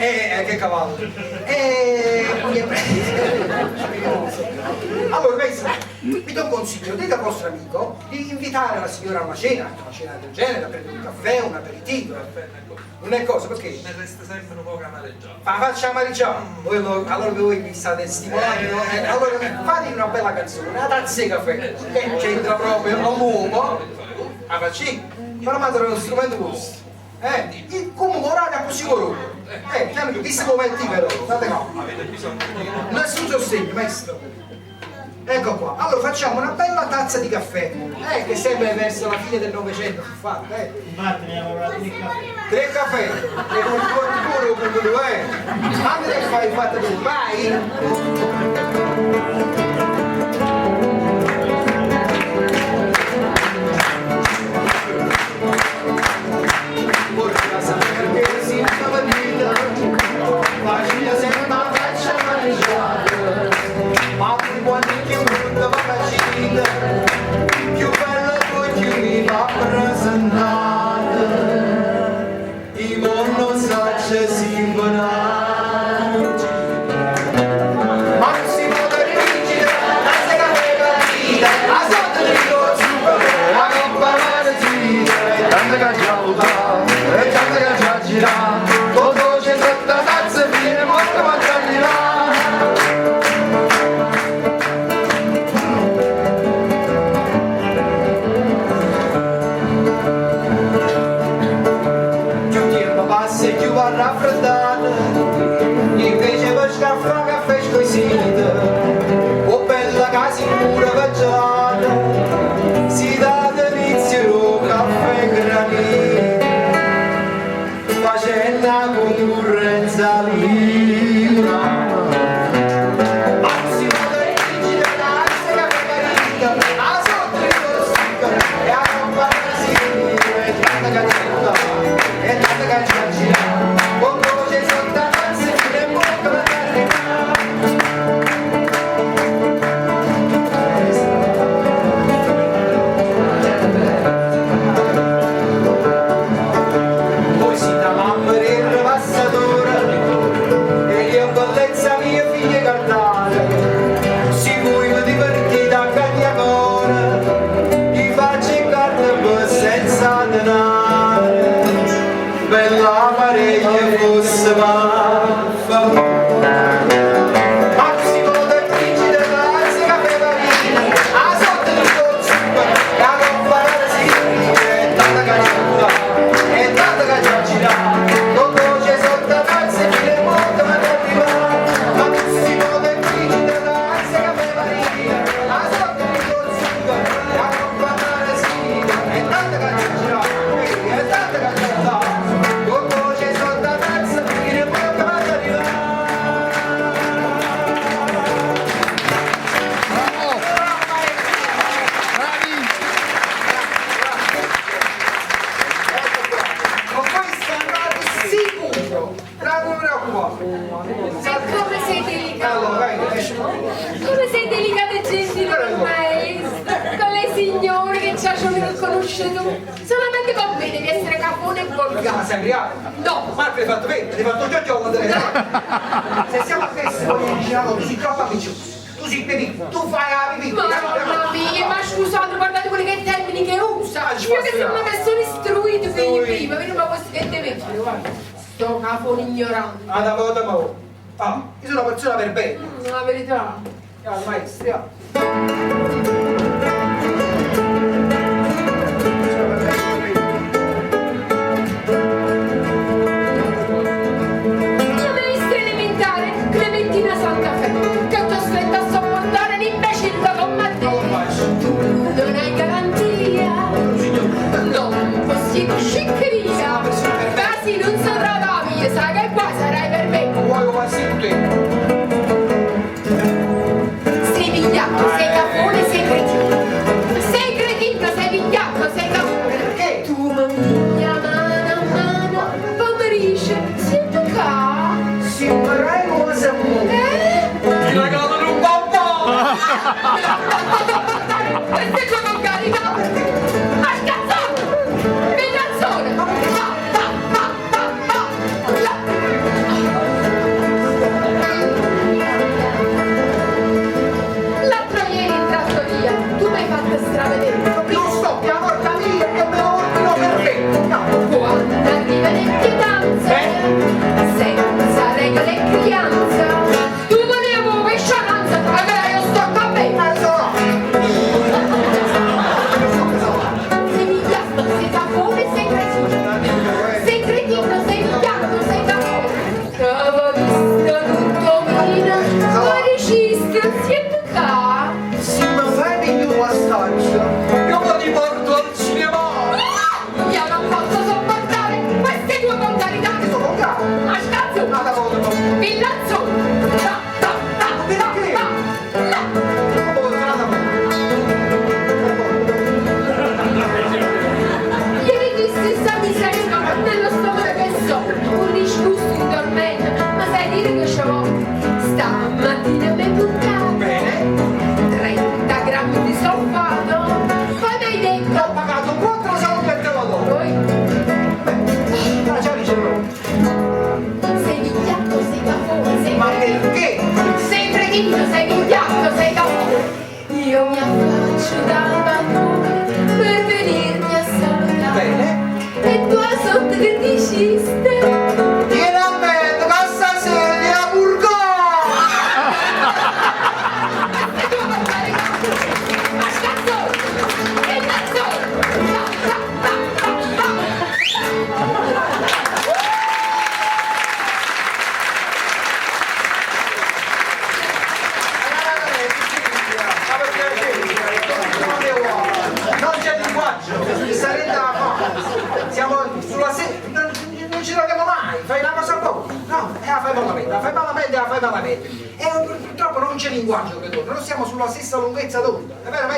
Che cavallo! E Allora, maestro, vi do un consiglio, dite al vostro amico di invitare la signora a una cena, una cena del genere, a prendere un caffè, un aperitivo. Non è cosa, perché? Me resta sempre un po' amareggiato. Ma faccia amareggiare! Voi lo- allora voi mi state stimolando, allora fate una bella canzone, una tazza di caffè, che c'entra proprio all'uomo, a facci, però ma lo strumento vostro. Come morale così corrotto. Chiami tu, chi si può mettere però, state qua. Avete bisogno di Nessun sostegno, maestro. Ecco qua, allora facciamo una bella tazza di caffè, che sempre verso la fine del Novecento fu fatta, eh. Infatti ne avevo tre caffè. Tre caffè, e con pure con due, eh. Anche che fai fatta tu, vai! Porca sapere che si è venuta, faccia sempre una faccia mangiata, ma quando più brutta va facita, più bella tu più mi va presentata, i mondo sa c'è Ma si può rigida, la sera vita, a sotto di zucchero, la coppa marzita, e tanta che già e tanta che già gira, tutto c'è sotto la tazza, viene morto ma già gira. Più tempo passa e più va raffreddata, invece per scaffare caffè squisito, o bella casa pure veggiata, si dà delizio lo caffè granito, facendo la concorrenza lì. Ma si può rigida, la caffè carina, a sotto il zucchero, e a coppa e tanta caccetta, e tanta caccetta, con voce sotto la tazza, fino in bocca per arrivare. Poi si da mamma del passatore e io bellezza mia figlia cantare. Se voi vi divertite a cagnacore, vi faccio in carta per senza denaro. Bella pareglia fosse ma Ma si vota il frigida, la caffè farina, a sotto il zucchero, e a comparare si e tanta caccetta, e tanta caccetta, tutto c'è sotto la tazza e fine morto ma non arriva. Ma si vota il frigida, la caffè farina, a sotto il zucchero, e a comparare si e tanta caccetta, e tanta caccetta, tutto c'è sotto la tazza e fine morto ma non arriva. Con questo andate sicuro, non preoccupate. E come sei delicato? Allora, vai, esci. Come sei delicato e gentile col maestro, con le signore che ci sono che conosci tu. Solamente con me devi essere cafone e Ma volgare. sei ubriaco? No! Marco hai fatto bene, hai fatto già Andrea. Se siamo a festa, voglio dire una cosa, tu sei troppo ambizioso, tu sei pipì, tu fai la pipì. Mamma mia, ma scusate, guardate quelli che termini che usa. Ah, ci Io che posso sono una persona istruita, figlio Istruita. prima, io non mi posso che te mettere, guarda. Sto cafone ignorante. Ah, da volta ma Ah, io sono una persona per bene. La verità. Ah, maestro, ah. La maestra elementare Clementina Santafè, che è costretta a sopportare l'imbecille come te. Tu non hai garantia, non possiedo sciccheria. Quasi non sarà la mia, sai che qua sarai per me. Vuoi che te? Sei vigliacco, sei cafone, sei cretino. Sei cretino, sei vigliacco, sei cafone. Perché? Tu mi a mano a mano, pomeriggio, siete qua. Si prego se vuoi. Eh? Ti regalano un bonbon! Questo è con carità! Ma scazzone! Mi canzone! Pa, pa, pa, pa, pa! La. Pillazzone! Un'altra volta, poi. Pillazzone! Ta, ta, ta, ta, ta, la. Una volta, un'altra volta. Ieri dissi sta miseria nello stomaco che so, un disgusto in tormento, ma sai dire che ce l'ho? Stamattina mi buttato Bene. 30 grammi di solfato, poi mi hai detto, Ho pagato 4 soldi e te lo do. poi Ah, già dicevo. sei vigliacco, sei cafone, sei Ma perché? Sei freghino, sei vigliacco, sei cafone. Io mi affaccio dal balcone per venirti a salutare. Bene. E tu a sotto che diciste? Tieni a mente che stasera ti la purgò! Ma scazzone! E mazzone! Ta, ta, ta, ta, ta. Ma perché non c'è linguaggio, sarete da fare. Siamo sulla se. Non, non ci troviamo mai, fai una cosa buona. No, e la fai malamente, la fai malamente, la fai malamente. E purtroppo non c'è linguaggio che torna, non siamo sulla stessa lunghezza d'onda. È vero, ma